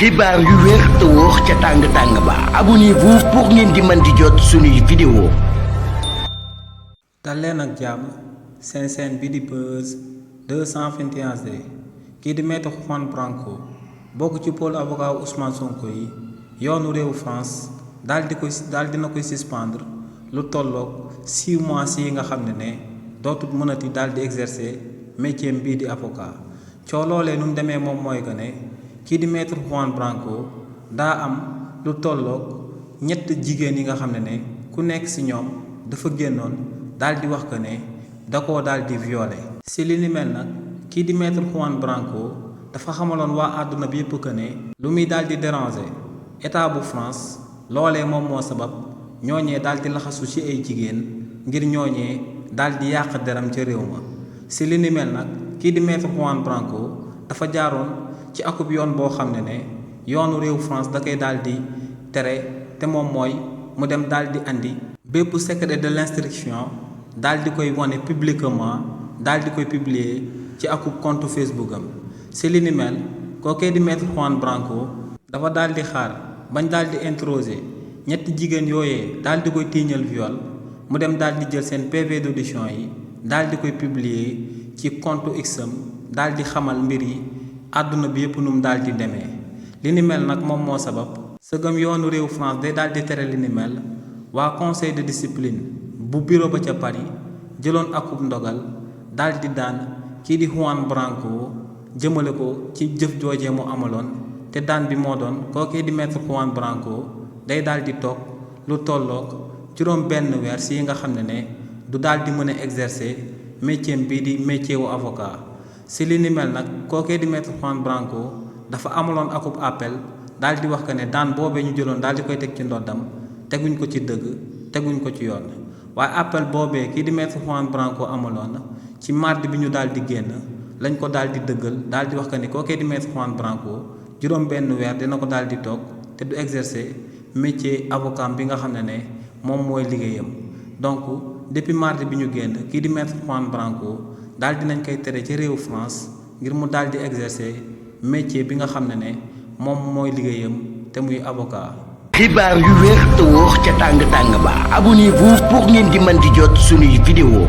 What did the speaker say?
xibaar yu wér te wóor ca tàng ba abonnez-vous pour ngeen di mën di jot suñuy vidéo. dal leen ak jàmm seen chaîne bi di Buzz 221 kii di maître Juan Branco bokk ci pôle avocat Ousmane Sonko yi yoonu réewu France daal dina koy suspendre lu tolloog 6 mois yi nga xam ne dootul mënati daal di exercer métier bii di avocat coo loolee nu mu demee moom mooy que ne kii di maître Juan Branco daa am lu tolloog ñett jigéen yi nga xam ne ku nekk ci ñoom dafa génnoon daal di wax que ne da koo daal di violé ci li ni mel nag kii di maître Juan Branco dafa xamaloon waa àdduna bi yëpp que ne lu muy daal di déranger état bu France loolee moom moo sabab ñooñee daal di laxasu ci ay jigéen ngir ñooñee daal di yàq deram ca réew ma ci li ni mel nag kii di maître Juan Branco dafa jaaroon ci akub yoon boo xam ne yoonu réew France da koy daal di tere te moom mooy mu dem daal di andi bépp secret de l'instruction daal di koy wane publiquement daal di koy publier ci akub compte Facebook am ci li ni mel kookee di maître Juan Branco dafa daal di xaar bañ daal di interroger ñetti jigéen yooyee daal di koy tiiñal viol mu dem daal di jël seen PV d'audition yi daal di koy publier ci compte X am daal di xamal mbir yi àdduna bi yëpp nu mu daal di demee li ni mel nag moom moo sabab sëgam yoonu réew France day daal di tere li ni mel waa conseil de discipline bu bureau ba ca Paris jëloon akub ndogal daal di daan kii di Juan Branco jëmale ko ci jëf joojee mu amaloon te daan bi moo doon kookee di maître Juan Branco day daal di toog lu tolloog juróom benn weer si nga xam ne du daal di mën a exercer métier bii di métier wu avocat ci li ni mel nag kookee di maître Juan Branco dafa amaloon akub appel daal di wax que ne daan boobee ñu jëloon daal di koy teg ci ndoddam teguñ ko ci dëgg teguñ ko ci yoon waaye appel boobee kii di maître Juan Branco amaloon ci mardi bi ñu daal di génn lañ ko daal di dëggal daal di wax que ne kookee di maître Juan Branco juróom benn weer dina ko daal di toog te du exercer métier avocat bi nga xam ne moom mooy liggéeyam donc depuis mardi bi ñu génn kii di maître Juan Branco daal dinañ koy tere ci réewu France ngir mu daal di exercer métier bi nga xam ne moom mooy liggéeyam te muy avocat. xibaar yu wér te wóor ca tàng ba abonnez-vous pour ngeen di mën di jot suñuy vidéo.